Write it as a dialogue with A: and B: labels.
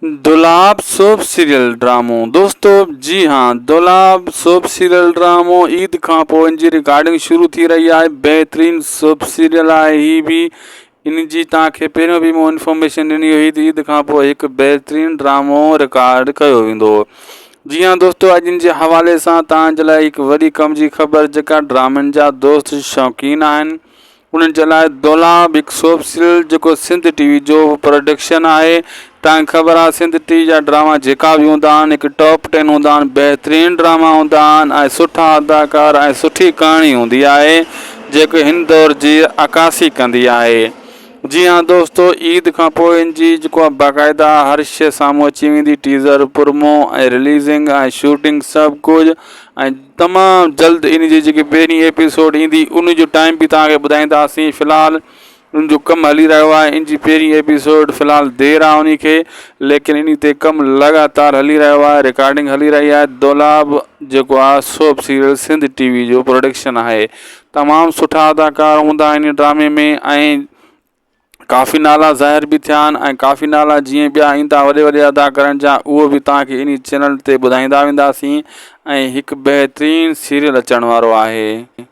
A: دولاب soap serial ڊرامو دوستو جي ها دولاب سوپ سيريل ڊرامو عيد کان پوء ان جي رڪارڊنگ شروع ٿي رهي آهي بهترين سوپ سيريل آهي هي به ان جي توهان کي پهريون به مون انفارميشن ڏني هئي ته عيد کان پوء هڪ بهترين ڊرامو رڪارڊ ڪيو ويندو جي ها دوستو اڄ ان جي حوالي سان توهان جي لاء هڪ وڏي ڪم جي خبر جيڪا ڊرامن جا دوست شوقين آهن انهن جي لاء دولاب هڪ سوپ سيريل جيڪو سنڌ ٽي وي جو پروڊڪشن آهي توهان کي خبر آهي سنڌ ٽي وي جا ڊراما جيڪا به هوندا آهن هڪ ٽاپ ٽين هوندا آهن بهترين ڊراما هوندا آهن ۽ سٺا اداڪار ۽ سٺي ڪهاڻي هوندي آهي جيڪو هن دور جي عڪاسي ڪندي آهي جي ها دوستو عيد کان پوء ان جي جيڪو آهي باقاعده هر شي سامهون اچي ويندي ٽيزر پرومو ۽ رليزنگ ۽ شوٽنگ سڀ ڪجهه ۽ تمام جلد ان جي جيڪي پهرين ايپيسوڊ ايندي ان جو ٽائيم به توهان کي ٻڌائينداسين في الحال ان جو ڪم هلي رهيو آهي ان جي پهرين ايپيسوڊ في الحال دير آهي ان کي ليڪن ان تي ڪم لڳاتار هلي رهيو آهي رڪارڊنگ هلي رهي آهي دولاب جيڪو آهي سوپ سيريل سنڌ ٽي وي جو پروڊڪشن آهي تمام سٺا اداڪار هوندا ان ڊرامي ۾ ۽ ڪافي نالا ظاهر به ٿيا آهن ۽ ڪافي نالا جيئن ٻيا ايندا وڏي وڏي اداڪارن جا اهو به توهان کي انهي چينل تي ٻڌائيندا وينداسين ۽ هڪ بهترين سيريل اچڻ وارو آهي.